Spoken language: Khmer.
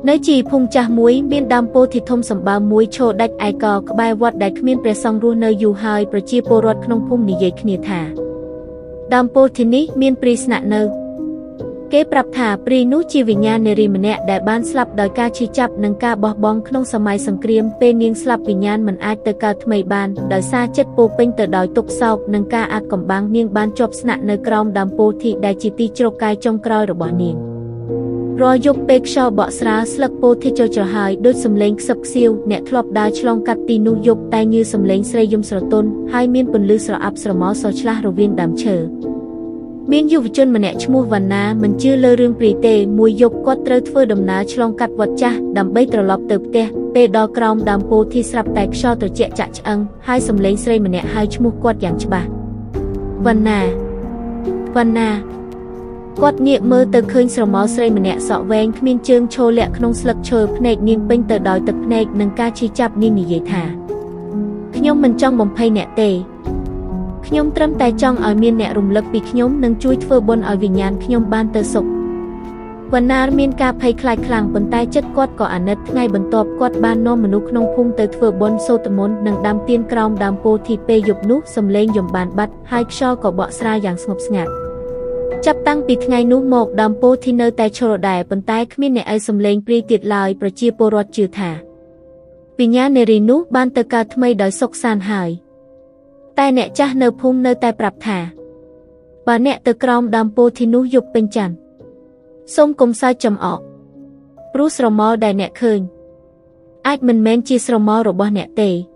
នៅជាភូមិចាស់មួយមានដើមពោធិធំសម្បើមមួយឈរដាច់ឯកោក្បែរវត្តដែលគ្មានព្រះសង្ឃរស់នៅយូរហើយប្រជាពលរដ្ឋក្នុងភូមិនិយាយគ្នាថាដើមពោធិនេះមានព្រាយស្នាក់នៅគេប្រាប់ថាព្រាយនោះជាវិញ្ញាណនារីម្នាក់ដែលបានស្លាប់ដោយការឈឺចាប់និងការបោះបង់ក្នុងសម័យសង្គ្រាមពេលនាងស្លាប់វិញ្ញាណមិនអាចទៅកើតថ្មីបានដោយសារចិត្តពោពេញទៅដោយទុក្ខសោកនិងការអាថ៌កំបាំងនាងបានជាប់ស្នាក់នៅក្រោមដើមពោធិដែលជាទីជ្រកកាយចុងក្រោយរបស់នាងរាល់យប់ពេលខ្យល់បក់ស្រាលស្លឹកពោធិចុះច្រហើយដូចសំឡេងខ្សឹបខ្សៀវអ្នកធ្លាប់ដើរឆ្លងកាត់ទីនោះយប់តែញឺសំឡេងស្រីយំស្រទន់ហើយមានពន្លឺស្រអាប់ស្រមោលសឆ្លាស់រវាងដើមឈើមានយុវជនម្នាក់ឈ្មោះវណ្ណាមិនជឿលើរឿងព្រាយទេមួយយប់គាត់ត្រូវធ្វើដំណើរឆ្លងកាត់វត្តចាស់ដើម្បីត្រឡប់ទៅផ្ទះពេលដល់ក្រោមដើមពោធិស្រាប់តែខ្យល់ត្រជាក់ចាក់ឆ្អឹងហើយសំឡេងស្រីម្នាក់ហៅឈ្មោះគាត់យ៉ាងច្បាស់វណ្ណាវណ្ណាគាត់ងាកមើលទៅឃើញស្រមោលស្រីម្នាក់សក់វែងគ្មានជើងឈរលាក់ក្នុងស្លឹកឈើភ្នែកនាងពេញទៅដោយទឹកភ្នែកនិងការឈឺចាប់នាងនិយាយថាខ្ញុំមិនចង់បំភ័យអ្នកទេខ្ញុំត្រឹមតែចង់ឲ្យមានអ្នករំលឹកពីខ្ញុំនិងជួយធ្វើបុណ្យឲ្យវិញ្ញាណខ្ញុំបានទៅសុខវណ្ណាមានការភ័យខ្លាចខ្លាំងប៉ុន្តែចិត្តគាត់ក៏អាណិតថ្ងៃបន្ទាប់គាត់បាននាំមនុស្សក្នុងភូមិទៅធ្វើបុណ្យសូត្រមន្តនិងដាំទៀនក្រោមដើមពោធិពេលយប់នោះសំឡេងយំបានបាត់ហើយខ្យល់ក៏បក់ស្រាលយ៉ាងស្ងប់ស្ងាត់ចាប់តាំងពីថ្ងៃនោះមកដើមពោធិនៅតែឈរដែរប៉ុន្តែគ្មានអ្នកឲ្យសំឡេងព្រាយទៀតឡើយប្រជាពលរដ្ឋជឿថាវិញ្ញាណនារីនោះបានទៅកើតថ្មីដោយសុខសាន្តហើយតែអ្នកចាស់នៅភូមិនៅតែប្រាប់ថាបើអ្នកទៅក្រោមដើមពោធិនោះយប់ពេញច័ន្ទសូមកុំសើចចំអកព្រោះស្រមោលដែលអ្នកឃើញអាចមិនមែនជាស្រមោលរបស់អ្នកទេ។